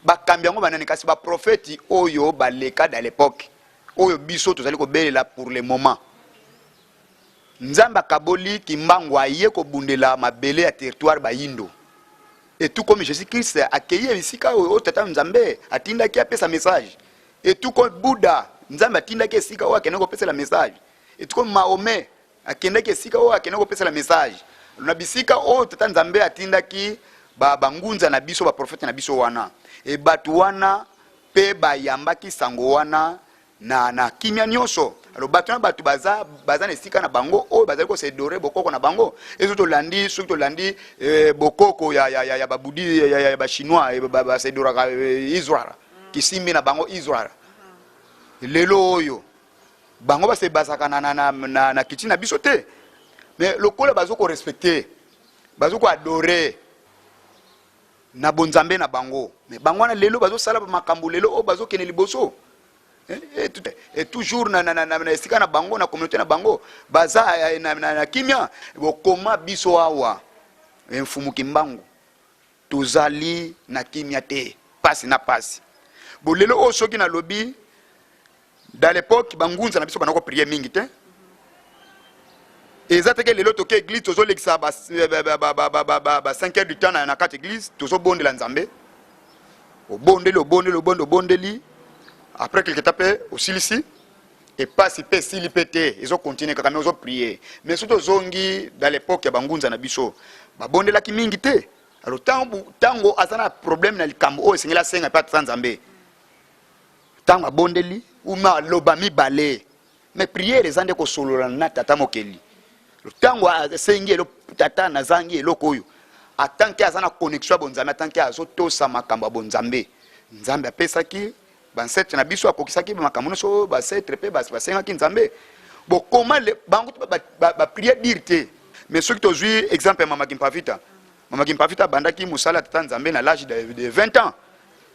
Bakambi yango banani? Kasi ba prophètes oyo baleka dans l'époque oyo biso tozali kobelela pour le moment. Nzambe akaboli Kimbangu aye kobundela mabele ya territoire bayindo. Et tout comme Jésus-Christ akeyi esika oyo tata Nzambe atindaki apesa message. Et tout comme Bouddha, Nzambe atindaki esika oyo akende kopesela message. Et tout comme Mahomet akendaki esika oyo akende kopesela message. Na bisika oyo tata Nzambe atindaki ba bangunza na biso, ba prophète na biso wana. Et bato wana pe bayambaki sango wana na kimia nyonso. Alors bato na bato baza na esika na bango oyo bazali ko se dorer bokoko na bango. Ezo tolandi, soki tolandi bokoko ya ba Budi, ya ba chinois, ba se doraka Israël, kisimbi na bango Israël. Lelo oyo bango ba se basaka na kiti na biso te. Mais lokola bazo ko respecter, bazo ko adorer na bonzambe na bango, mais bango wana lelo bazo sala makambo lelo oyo bazo kende liboso. Et toujours na esika na bango, na communauté na bango, baza na kimia. Bokoma biso awa Mfumu Kimbangu tozali na kimia te, pasi na pasi. Bo lelo oyo soki nalobi dans l'époque bangunza na biso banako prier mingi te. Eza te ke lelo toke église, tozolekisa ba 5 heures du temps na kati église, tozobondela Nzambe. Obondeli, obondeli, obondeli, obondeli, après quelque temps mpe osilisi, epasi mpe esili mpe te, ezocontinue kaka, mais ozoprie. Mais soki tozongi dans l'époque ya bangunza na biso, babondelaki mingi te. Alors ntango aza na problème na likambo oyo esengeli asenga mpe atata Nzambe, ntango abondeli uma aloba mibale. Mais prière eza nde kosolola na Tata Mokeli. Ntango asengi elo, tata nazangi eloko oyo, atanke aza na connexion ya bonzambe, atanke azotosa makambo ya bonzambe, Nzambe apesaki baancêtres na biso, akokisaki makambo nyonso oyo baancêtres mpe basengaki Nzambe. Bokoma bango baprière dire te. Mais soki tozwi exemple ya Mama Kimpavita, Mama Kimpavita abandaki mosala ya Tata Nzambe na l'âge de 20 ans,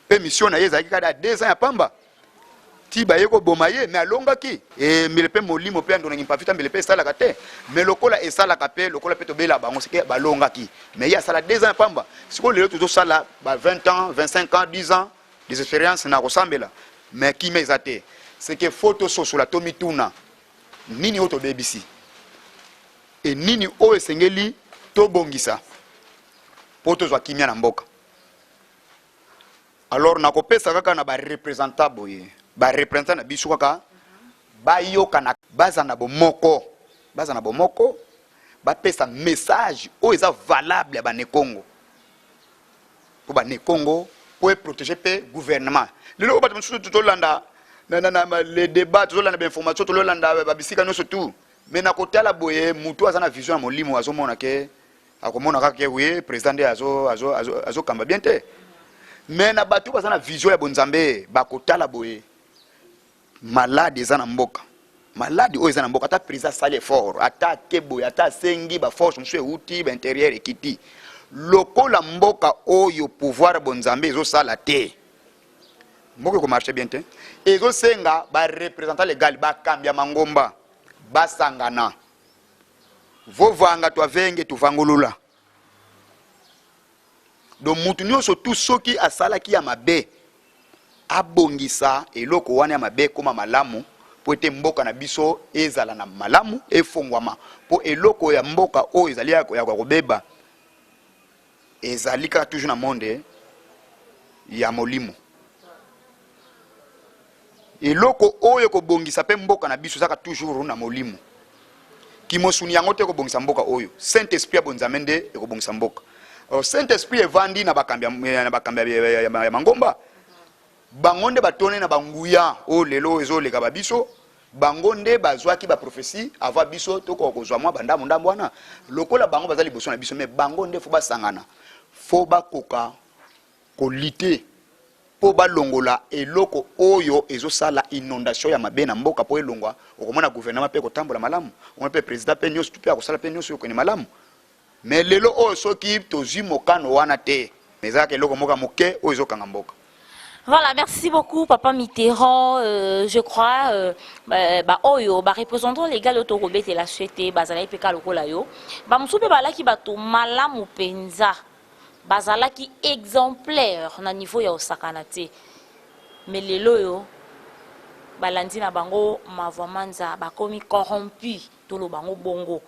mpe mission na ye ezalaki kaka ya 2 ans ya pamba ti baye koboma ye, mais alongaki. E mbele mpe molimo mpe andonaki Mpavita, mbele mpe esalaka te. Mais lokola esalaka mpe, lokola mpe tobela bango seke balongaki, mais ye asala 2 ans ya pamba. Sikoyo lelo tozosala ba 20 ans, 25 ans, 10 ans des expériences na kosambela, mais kimia eza te. C'est que faut tososola, tomituna nini oyo tobebisi e nini oyo esengeli tobongisa mpo tozwa kimia na mboka. Alors nakopesa kaka na bareprésentant boye, bareprésentant na biso kaka bayokana, baza na bomoko, baza na bomoko, bapesa message oyo eza valable ya Banekongo, mpo Banekongo mpo eprotege mpe gouvernement. Lelo oyo bato mosusu tozolanda le débat, tozolanda bainformation, tozolanda babisika nyonso tout, mais na kotala boye, mutu aza na vision ya molimo azomona ke, akomona kaka ke oui, président nde azokamba bien te. Mais na bato baza na vision ya bonzambe, bakotala boye, maladi eza na mboka, maladi oyo eza na mboka, ata président asali effort, ata ake boye, ata asengi baforce mosusu euti baintérieur ekiti, lokola mboka oyo pouvoir bonzambe ezosala te, mboka ekomarche bien te. Ezosenga bareprésentant légal, bakambi ya mangomba basangana, vovanga twavenge tuvangulula. Donc mutu nyonso tu soki asalaki ya mabe, abongisa eloko wana ya mabe ekóma malamu, mpo ete mboka na biso ezala na malamu, efongwama, mpo eloko ya mboka oyo ezali ya kobeba ezali kaka toujours na monde ya molimo. Eloko oyo ekobongisa mpe mboka na biso ezaka toujours na molimo. Kimosuni yango te ekobongisa mboka oyo, Saint Esprit ya bonzambe nde ekobongisa mboka. Alors Saint Esprit evandi na bakambi ya mangomba, bango nde batone na banguya oyo lelo ezoleka babiso. Bango nde bazwaki baprophétie avant biso tokoka kozwa mwa bandambo ndambo wana. Lokola bango baza liboso na biso, mais bango nde faut basangana, faut bakoka kolutter mpo balongola eloko oyo ezosala inondation ya mabe na mboka, mpo elongwa. Okomona gouvernement mpe kotambola malamu, omona mpe président mpe nyonso mpe akosala mpe nyonso okende malamu. Mais lelo oyo soki tozwi mokano wana te, ezalaka eloko moko ya moke oyo ezokanga mboka. Voilà, merci beaucoup, Papa Mitterrand. Je crois, bah, oyo, bah, représentant légal autorobete la suite, bazalaki pe lokola yo. Ba musu pe balaki bato malamu penza. Bazalaki exemplaire na niveau ya osakana te. Mais lelo yo balandi na bango mavwa manza, bakomi corrompu, toloba bango bongo.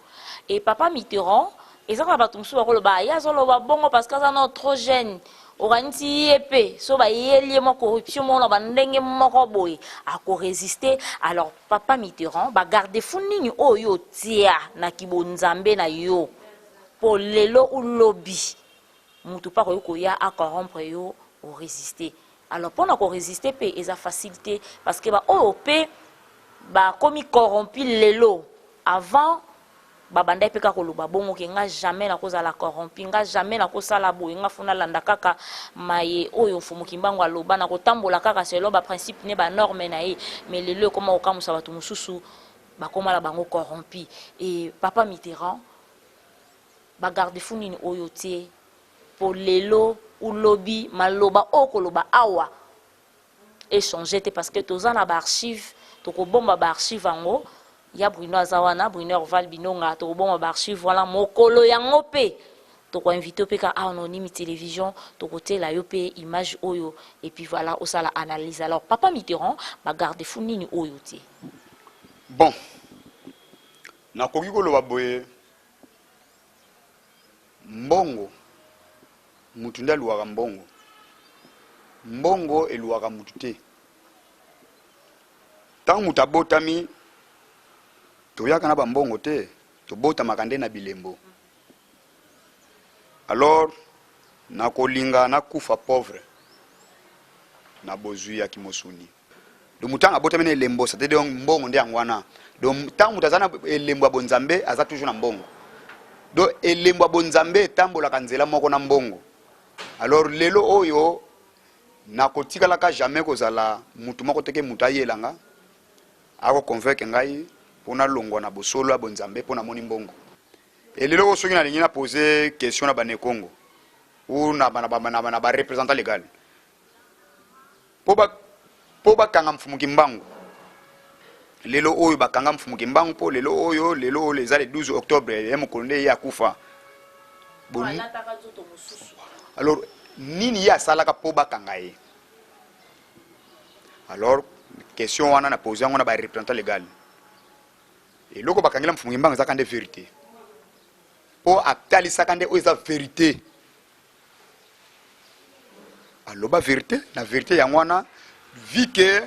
Et Papa Mitterrand, ezaka bato mosusu bakoloba ye azoloba bongo parce que aza no trop jeune, okanisi ye mpe so bayeli ye mwa corruption moko na bandenge moko boye, akoresiste. Alors Papa Mitterrand, bagarde-fou nini oyo otia na kibonzambe na yo mpo lelo ulobi mutu mpe akoki koya acorrompre yo, oresiste? Alors mpona koresiste mpe eza facile te, parce que baoyo mpe bakomi corrompu lelo, avant babandaki mpe kaka koloba bongo ke nga jamais nakozala corrompu, nga jamais nakosala boye, nga funa nalanda kaka maye oyo Mfumu Kimbangu aloba, nakotambola kaka selon baprincipe ne banorme na ye. Mais lelo ekoma kokamwisa bato mosusu, bakóma na bango corrompu. E Papa Mitterrand, bagarde-fou nini oyo tie mpo lelo ulobi maloba oyo koloba awa échanger te? Parce que toza na baarchive, tokobomba baarchive yango ya Bruno aza wana, Bruno Orval Binonga, tokobomba baarchive wana. Mokolo yango mpe tokoinvite mpe ka awa na Onimi Télévision, tokotiela yo mpe image oyo, et puis voilà, osala analyse. Alors Papa Mitterrand, bagarde-fou nini oyo tie? Bon. Nakoki koloba boye, mbongo, mutu nde aluwaka mbongo. Mbongo eluwaka mutu te. Tango mutu abotami, toyaka na ba mbongo te, tobotamaka nde na bilembo. Alors, nakolinga nakufa pauvre na bozwi ya kimosuni. Donc moto anga abotami na elembo, c'est donc mbongo nde yango wana. Donc tango moto aza na elembo ya bonzambe, aza toujours na mbongo. Donc elembo ya bonzambe etambolaka nzela moko na mbongo. Alors lelo oyo nakotikalaka jamais kozala mutu moko te ke mutu ayela nga ako convaincre ngai po nalongwa na bosolo ya bonzambe po namoni mbongo. Et lelo oyo soki nalingi na poser question na ba Nekongo ou na ba, na ba, na ba, na ba representant legal po ba po bakanga Mfumu Kimbangu lelo oyo bakanga Mfumu Kimbangu po lelo oyo lelo oyo eza le 12 octobre ye mokolo nde ye akufa. Bon, alataka nzoto mosusu. Alors nini ye asalaka po bakanga ye? Alors question wana na poser yango na ba représentant legal. Eloko bakangela Mfumu Kimbangu ezaka nde verite. Po atalisaka nde oyo eza verite. Aloba verite na verite yango wana vu que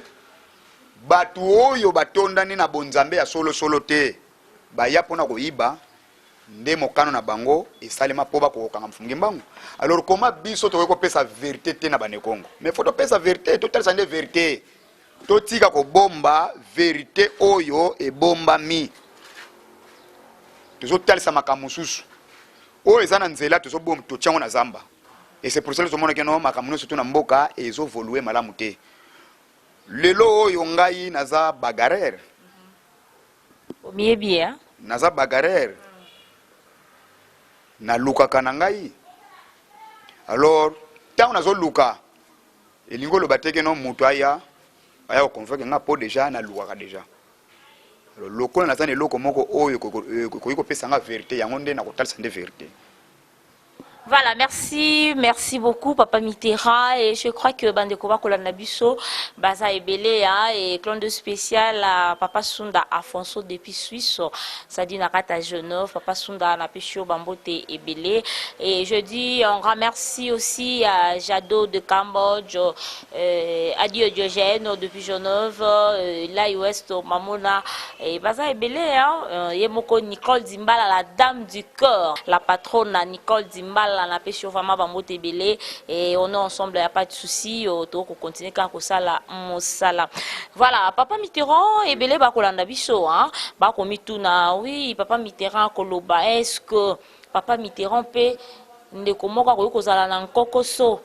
batu oyo batondani na bonzambe ya solo solo te baya pona koyiba nde mokano na bango esalema po bakoka kokanga Mfumu Kimbangu. Alors comment biso tokoki kopesa verite te na ba Nekongo? Mais faut topesa verite, totalisa nde verite. Totika kobomba verite oyo ebombami. Tozotalisa makambo mosusu oyo eza na nzela, tozobomba, totia yango na zamba. Et c'est pour cela tozomona que non, makambo nyonso to na mboka ezovolue malamu te. Lelo oyo ngai naza bagarreur. Omiyebi hein? Naza bagarreur. Nalukaka na ngai. Alors, tango nazoluka, elingi oloba te que non moto aya aya ko convaincre nga po dejà nalukaka dejà. Alors lokola naza na eloko moko oyo ekoki kopesa nga verite, yango nde nakotalisa nde verite. Voilà, merci, merci beaucoup Papa Mitterrand et je crois que bandeko bakolanda biso baza ebele hein, et clan de spécial à Papa Sunda Afonso depuis Suisse, ça dit na kata Genève, Papa Sunda na pesio bambote ebele et je dis un grand merci aussi à Jado de Cambodge, Adio Diogène depuis Genève, Lai West Mamona et baza ebele hein, ye moko Nicole Dimbala la dame du cœur, la patronne Nicole Dimbala na pesi yo vraiment ba mbote ebele et on est ensemble ya pas de souci, to ko continuer kaka kosala mosala. Voilà, papa Mitterrand ebele bakolanda biso hein, bakomituna oui papa Mitterrand koloba est-ce que papa Mitterrand pe ndeko moko akoki kozala na nkokoso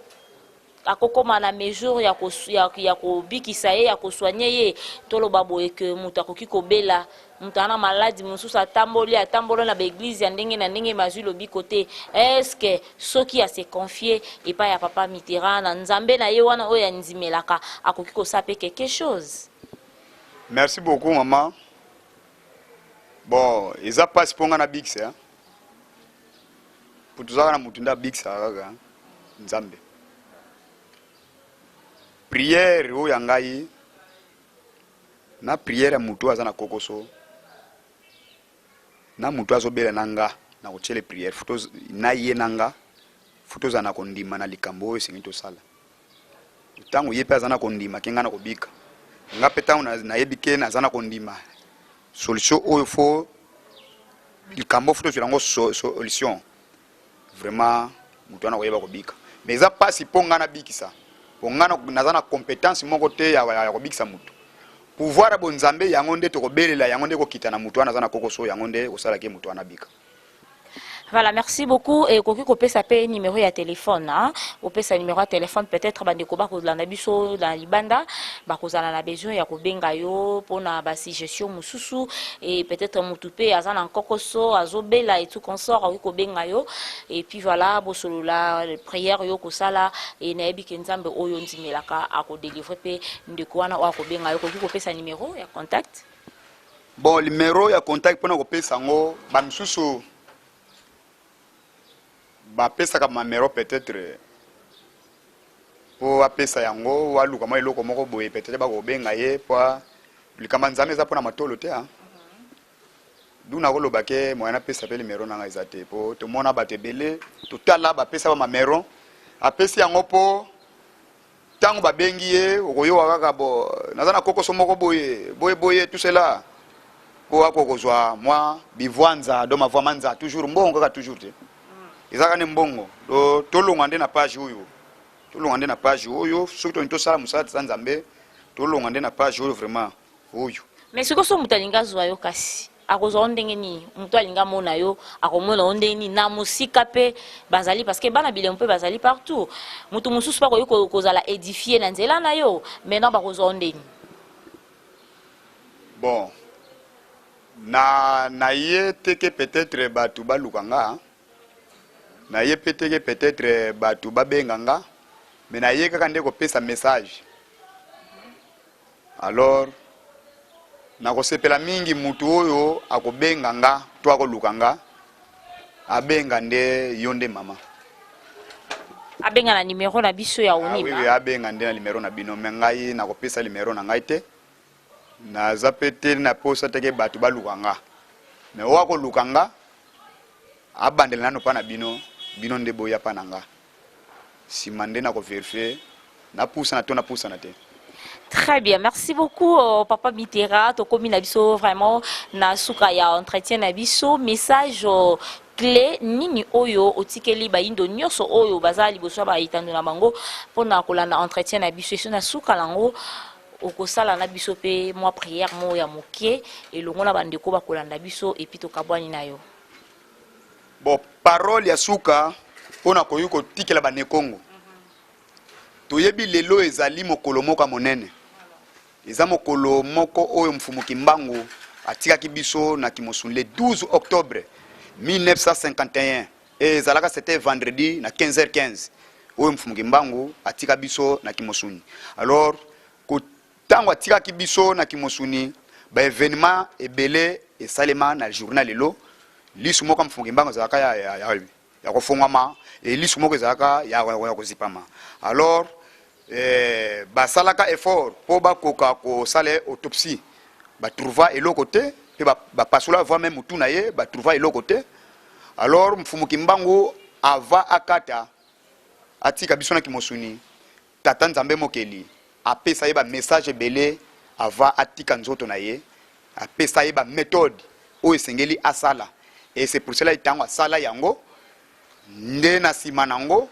akokoma na mesure ya ko ya, ya kobikisa ye ya kosoigne ye? Toloba boye ke moto akoki kobela, moto ana maladi mosusu, atamboli atamboli na baeglise ya ndenge na ndenge mazwi lobiko te. Est-ce soki ase confier epai ya papa Mitterrand na nzambe na ye wana oyo andimelaka, akoki kosala mpe quelque chose? Merci beaucoup maman. Bon, eza pasi mpo nga na bikisa hein. Po tozalaka na mutu nde abikisaka kaka Nzambe. Prière oyo ya ngai na prière ya mutu oyo aza na kokoso na mutu azobela na nga na kotiele prière futo na ye na nga faut tozala na kondima na likambo oyo esengeli tosala. Ntango ye mpe aza na kondima ke ngai na kobika, nga mpe ntango nayebi ke naza na kondima solution oyo faut likambo faut tozwela yango solution vraiment moto wana akoyeba kobika. Mais eza mpasi mpo ngai nabikisa, mpo ngai naza na competence moko te ya kobikisa moto. Pouvoir ya bonzambe yango nde tokobelela, yango nde ekokita na moto wana aza na kokoso, yango nde ekosalaki moto wana abika. Voilà, merci beaucoup. Et koki kopesa pe numéro ya téléphone, hein. Opesa numéro ya téléphone peut-être bandeko bakolanda biso na libanda, bakozala na besoin ya kobenga yo pona ba suggestion mususu et peut-être mutu pe aza na nkokoso, azobela et tout consort akoki kobenga yo et puis voilà bosolola prière yo kosala et nayebi ke Nzambe oyo ndimelaka ako délivrer pe ndeko wana oyo akobenga yo. Koki kopesa numéro ya contact? Bon, numero ya contact pona kopesa yango, ba misusu bapesaka mamero peut-être po apesa yango aluka mwa eloko moko boye, peut-être bakobenga ye po likambo ya Nzambe eza pona matolo te hein. Du nakoloba ke moyen napesa mpe limero na ngai eza te, mpo tomona bato ebele totala bapesa ba mamero, apesi yango mpo ntango babengi ye okoyoka kaka bo naza na kokoso moko boye boye boye, tout cela mpo akoki kozwa mwa bivwanza do mavwa manza, toujours mbongo kaka, toujours te, eza kaka nde mbongo. Do tolongwa nde na page oyo, tolongwa nde na page oyo. Soki tolingi tosala mosala tisa Nzambe, tolongwa nde na page oyo vraiment oyo. Mais sikoyo so moto alingi azwa yo, kasi akozwa yo ndenge nini? Moto alingi amona yo, akomona yo ndenge nini? Na mosika mpe bazali, parce que bana bilemo mpe bazali partout. Moto mosusu mpe akoki kozala édifié na nzela na yo. Maintenant bakozwa yo ndeni? Bon, na ye te ke peut-être bato baluka nga, na ye mpe te ke peut-être bato babenga nga, mais na ye kaka nde kopesa message. Alors nakosepela mingi mutu oyo akobenga nga to akoluka nga, abenga nde yo nde mama. Abenga na numero na biso ya Ah, oui, Onima. Oui, abenga nde na numero na bino, mais ngai nakopesa numero na ngai te. Naza mpe te na posa teke bato baluka nga, mais oyo akoluka nga abandela nano mpa na bino, bino nde boya mpa na nga, nsima nde nakovérifier napusana to napusana te. Très bien, merci beaucoup Papa Mitera. Tokomi na biso vraiment na suka ya entretien na biso. Message clé nini oyo otikeli bayindo nyonso oyo baza liboso ya baitando na bango mpona kolanda entretien na biso? Eso na suka nango okosala na biso mpe mwa prière moko ya moke elongo na bandeko bakolanda biso, et puis tokabwani na yo. Bon, parole ya suka mpona koyi kotikela banekongo, toyebi lelo ezali mokolo moko ya monene, eza mokolo moko oyo Mfumu Kimbangu atikaki biso na Kimosuni le 12 octobre 1951 e ezalaka, c'était vendredi na 15h15 oyo Mfumu Kimbangu atika biso na Kimosuni. Alors ntango atikaki biso na Kimosuni, baévénement ebele esalema na journée lelo. Lisu moko ya Mfumu Kimbangu ezalaka ya kofungwama e lisu moko ezalaka ya kozipama. Alors basalaka effort mpo bakoka kosala autopsie, batrouva eloko te, mpe bapasola va même mutu na ye, batrouva eloko te. Alors Mfumu Kimbangu ava akata atika biso na Kimosuni, Tata Nzambe Mokeli apesa ye bamessage ebele ava atika nzoto na ye, apesa ye baméthode oyo esengeli asala. Et c'est pour cela, ntango asala yango nde na nsima nango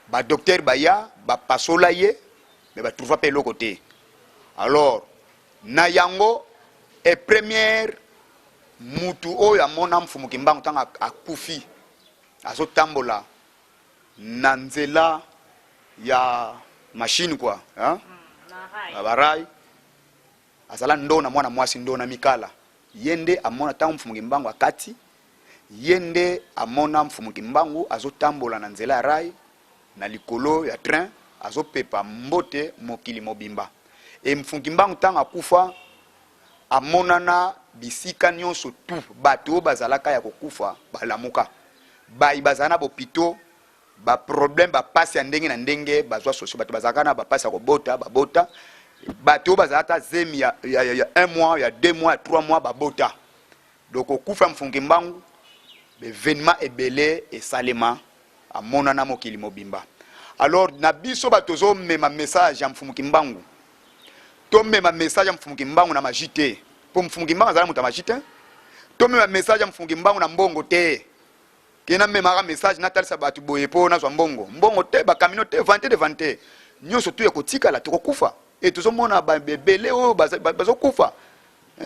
badocteur baya bapasola ye, mais batrouva mpe eloko te. Alors na yango e première mutu oyo amona Mfumu Kimbangu ntango akufi azotambola na nzela ya machine quoi, hein? Na barail, azala ndona mwana mwasi, ndona mikala. Ye nde amona ntango Mfumu Kimbangu akati, ye nde amona Mfumu Kimbangu azotambola na nzela ya rail na likolo ya train, azopepa mbote mokili mobimba. E Mfumu Kimbangu ntango akufa amonana bisika nyonso tu, bato oyo bazalaka ya kokufa balamuka, bayi bazala na bopito, baproblème, bapasi ya ndenge na ndenge bazwa sosio, bato bazalaka na bapasi ya kobota babota, bato oyo bazala ata zemi ya un mois, ya 2 mois, ya 3 mois babota. Donc okufa Mfumu Kimbangu, baévénement ebele esalema, amonana mokili mobimba. Alors na biso bato tozomema message ya Mfumu Kimbangu, tomema message ya Mfumu Kimbangu na magie te, mpo Mfumu Kimbangu azala moto ya magie te. Tomema message ya Mfumu Kimbangu na mbongo te, ke namemaka message natalisa bato boye mpo nazwa mbongo. Mbongo te, bakamino te, vente de vente nyonso tu ekotikala, tokokufa. E tozomona ebele oyo bazokufa,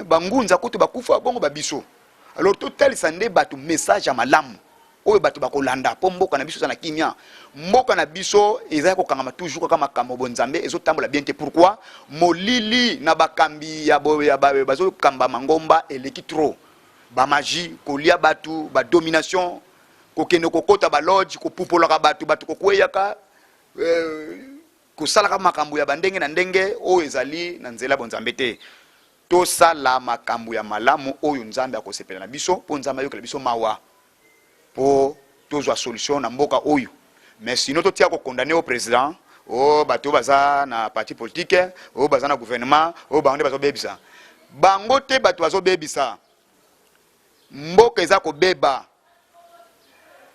bangunza kutu bakufa bongo babiso. Alors totalisa nde bato message ya malamu oyo bato bakolanda, mpo mboka na biso eza na kimia. Mboka na biso eza ya kokangama toujours, kaka makambo bonzambe ezotambola bien te. Pourquoi? Molili na bakambi ya bazokamba mangomba eleki trop, bamagie, kolia bato, badomination, kokende kokota baloge, kopupolaka bato, bato kokweyaka, kosalaka makambo ya bandenge na ndenge oyo ezali na nzela bonzambe te. Tosala makambo ya malamu oyo Nzambe akosepela na biso, mpo Nzambe ayokela biso mawa, mpo tozwa solution na mboka oyo. Mais sinon totia kocondamner au président oyo, bato oyo baza na parti politique, oyo baza na gouvernement, oyo bango nde bazobebisa. Bango te bato bazobebisa. Mboka eza kobeba,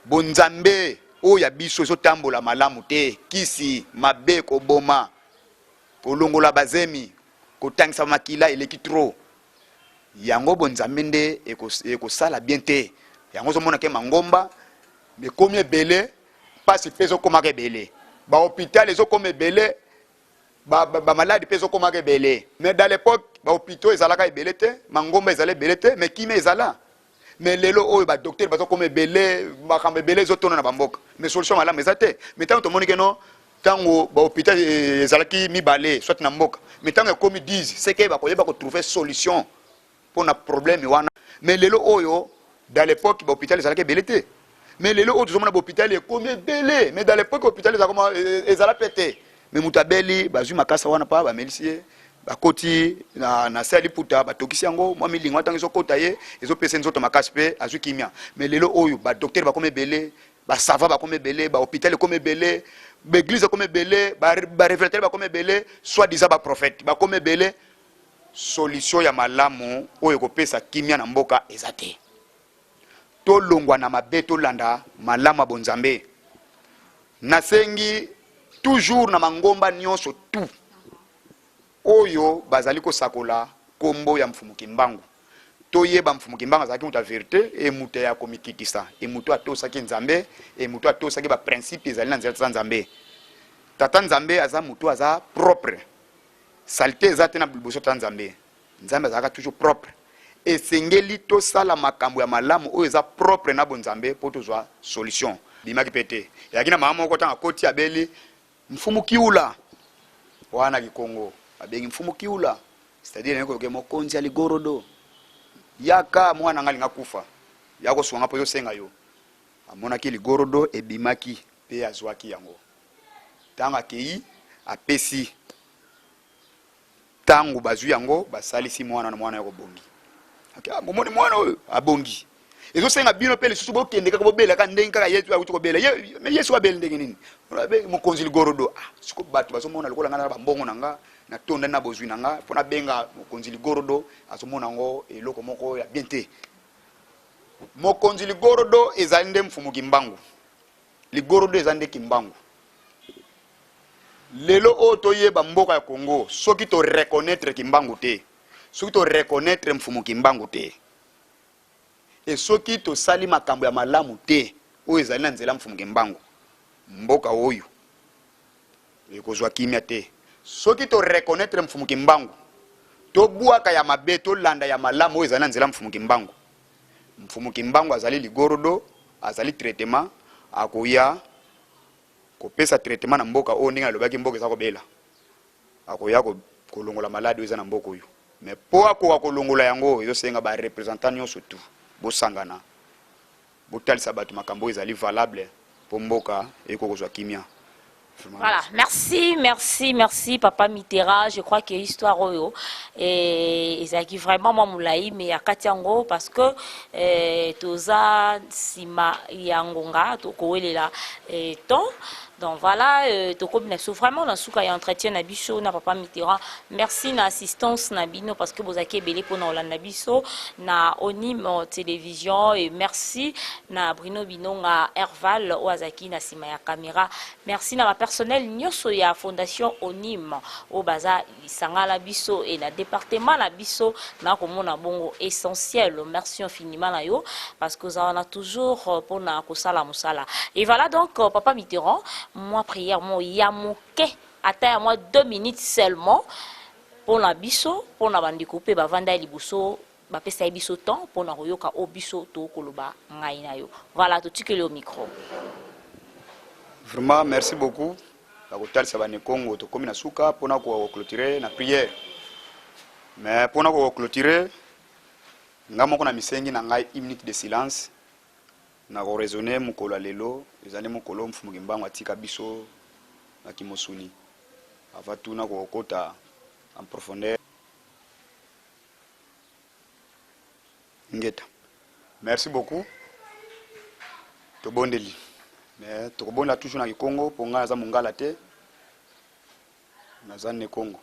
bonzambe oyo ya biso ezotambola malamu te, kisi mabe, koboma, kolongola bazemi, kotangisa makila eleki trop. Yango bonzambe nde ekosala bien te. Yango ozomona ke mangomba ekomi ebele, pasi pe ezokomaka ebele, ba hopital ezokoma ebele, ba, ba, ba maladi pe ezokomaka ebele. Mais dans l'époque ba hôpitaux ezalaka ebele te, mangomba ezala ebele te, mais kimia ezala. Mais lelo oyo ba docteur bazokoma ebele, makambo ebele ezotona na bamboka, mais solution malamu eza te. Mais ntango tomoni ke non, ntango ba hôpital ezalaki mibale soit na mboka, mais ntango ekomi 10, c'est que bakoyeba kotrouver solution mpona problème wana. Mais lelo oyo, dans l'époque ba hôpital ezalaki ebele te, mais lelo oyo tozomona ba hôpital ekomi ebele. Mais dans l'époque hôpital ezala pe te, mais moto abeli, bazwi makasa wana pa bamelisi ye, bakoti na se ya liputa, batokisi yango mwa milingo, ntango ezokota ye, ezopesa nzoto makasi mpe azwi kimia. Mais lelo oyo ba docteur bakomi ebele, ba savant bakomi ebele, ba hôpital ekomi ebele, ba église ekomi ebele, ba révélateur bakomi ebele, soit disant ba prophète bakomi ebele. Solution ya malamu oyo ekopesa kimia na mboka eza te. Tolongwa na mabe, tolanda malamu ya bonzambe. Nasengi toujours na mangomba nyonso tout oyo bazali kosakola kombo ya Mfumu Kimbangu, toyeba Mfumu Kimbangu azalaki moto ya verite e moto ya komikitisa, e moto atosaki Nzambe, e moto atosaki ba principe ezali na nzela tata Nzambe. Tata Nzambe aza moto aza propre, salite eza te na liboso tata Nzambe. Nzambe azalaka toujours propre. Esengeli tosala makambo ya malamu oyo eza propre na bonzambe mpo tozwa solution. Bimaki pe te. Ezalaki na mama moko ntango akoti abeli Mfumu Kiula wana Kikongo abengi Mfumu Kiula, c'est-à-dire naye koloke mokonzi ya ligorodo, yaka mwana nga alinga kufa, ya kosunga nga mpo ezosenga yo. Amonaki ligorodo ebimaki mpe azwaki yango. Ntango akei apesi, ntango bazwi yango basalisi mwana na mwana ya kobongi. Okay, bomoni mwana oyo abongi, ezosenga bino mpe lisusu bokende kaka bobelaka ndenge kaka Yesu auti kobela. Me Yesu abeli ndenge nini? Mokonzi ligorodo. Ah, siko bato bazomona lokola nga na bambongo na nga, natondani na bozwi na nga, mpo nabenga mokonzi ligorodo, azomona yango eloko moko ya bien te. Mokonzi ligorodo ezali nde Mfumu Kimbangu. Ligorodo eza nde Kimbangu. Lelo oyo toyeba mboka ya Congo, soki to reconnaître Kimbangu te, soki to reconnaître Mfumu Kimbangu te, e soki tosali makambo ya malamu te oyo ezali na nzela Mfumu Kimbangu, mboka oyo ekozwa kimia te. Soki to reconnaître Mfumu Kimbangu, tobwaka ya mabe, tolanda ya malamu oyo ezali na nzela Mfumu Kimbangu. Mfumu Kimbangu azali ligorodo, azali traitement, akoya kopesa traitement na mboka oyo. Ndenge alobaki mboka eza kobela, akoya kolongola maladi oyo eza na mboka oyo. Mais po akoka kolongola yango, ezosenga ba representant nyonso tout bosangana, botalisa bato makambo oyo ezali valable mpo mboka ekoki kozwa kimia. Voilà, merci, merci, merci Papa Mitterrand. Je crois que histoire oyo eh, ezalaki vraiment mwa molai, mais akati yango parce que eh, toza nsima ya ngonga, tokowelela eh, temps. Donc voilà, tokomi na biso vraiment na suka ya entretien na biso na Papa Mitterrand. Merci na assistance na bino parce que bozalaki ebele mpona kolanda biso na Onim Télévision, et merci na Bruno Binonga Herval oyo azalaki na nsima ya caméra. Merci na ba personnel nyonso ya Fondation Onim oyo baza lisanga na biso et na département na biso na komona bongo essentiel. Merci infiniment na yo parce que oza wana toujours mpona kosala mosala. Et voilà donc Papa Mitterrand, mwa prière mo ya moke, ata ya mwa 2 minutes seulement mpona biso, mpona bandeko mpe bavanda ya liboso bapesa ye biso temps mpona koyoka oyo biso tokoloba ngai na yo. Voilà, totikeli yo micro. Vraiment merci beaucoup na kotalisa bane Congo. Tokomi na suka mpona koclôturer na prière, mais mpona koclôturer, nga moko na misengi na ngai une minute de silence na koraisonner. Mokolo ya lelo ezali mokolo Mfumu Kimbangu atika biso na kimosuni. Ava tuna kokota en profondeur. Ngeta, merci beaucoup. Tobondeli, mais tokobondela toujours na kikongo mpo ngai naza mongala te, naza ne Kongo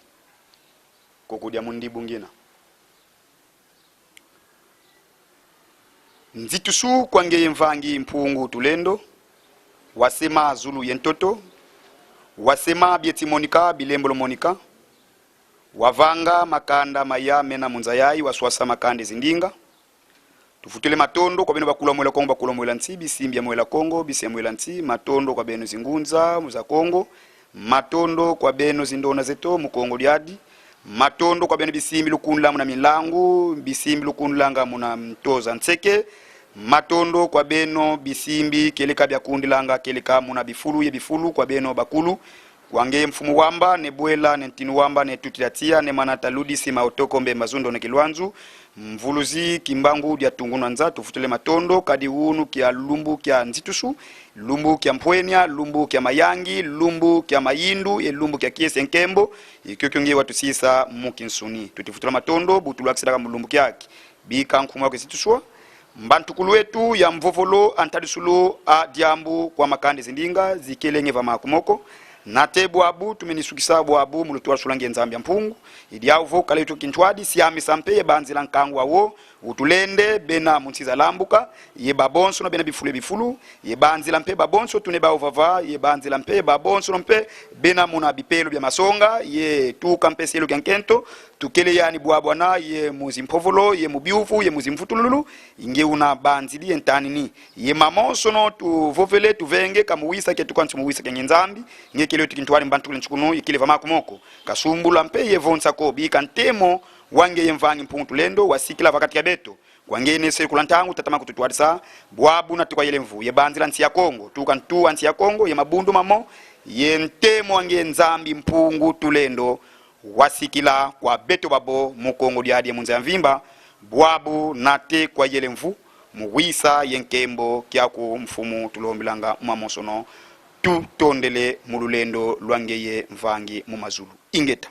kokodia mondibu ngina. Nzitusu kwangeye mvangi mpungu tulendo, wasema zulu ye ntoto, wasema bieti monika bilembolo monika, wavanga makanda maya mena munzayayi waswasa makande zindinga. Tufutule matondo kwa beno bakula mwela Kongo bakula mwela nti bisimbi ya mwela Kongo bisi ya mwela nti matondo kwa beno zingunza muza Kongo matondo kwa beno zindona zeto mukongo diadi matondo kwa beno bisimbi lukundla muna milangu bisimbi lukundlanga muna mtoza ntseke matondo kwa beno bisimbi keleka bya kundilanga keleka muna bifulu ye bifulu kwa beno bakulu Wange mfumu wamba ne bwela ne ntinu wamba ne tutila tia ne manata ludisi maotoko mbe mazundo ne kilwanzu mvuluzi kimbangu dia tunguna nza tufutule matondo kadi unu kia lumbu kia nzitusu lumbu kia mpwenya lumbu kia mayangi lumbu kia mayindu e lumbu kia kiese nkembo ikyokyo nge watu sisa mukinsuni tutifutula matondo butulu akisilaka mulumbu kiaki bika nkumu wake zituswa mbantukulu wetu ya mvovolo antadisulu a diambu kwa makande zindinga zikelenge va makumoko nate bwabu tumenisukisa bwabu mulutu wasulange nzambi ya mpungu idiauvo kale itu kintwadi siami sampe ye banzila nkangu awo utulende bena munsiza lambuka ye babonso no bena bifulu bifulu ye banzila mpe babonso tune baovava ye banzila mpe babonso no mpe bena muna bipelo bya masonga ye tuka mpe selo kya nkento tukele yani bwabwana ye muzimpovolo ye mubiuvu ye muzimvutululu inge una banzili ye ntanini ye mamonso no tuvovele tuvenge kamuwisa ke tukansi muwisa kenge nzambi nge kele tukintwali mbantukule nchukunu ikile vamakumoko kasumbula mpe ye vonsako bika ntemo wange ye mvangi mpungu tulendo wasikila vakati ya beto kwangene sekula ntangu tatama kututwalisa bwabu na tukwa yele mvu ye banzila nsi ya Kongo tuka ntu nsi ya Kongo ye mabundu mamo ye ntemo wange nzambi mpungu tulendo wasikila kwa beto babo mukongo diadi munza ya mvimba bwabu nate kwa yele mvu muwisa ye nkembo kyaku mfumu tulombilanga mamosono tutondele mululendo lwangeye mvangi mumazulu ingeta.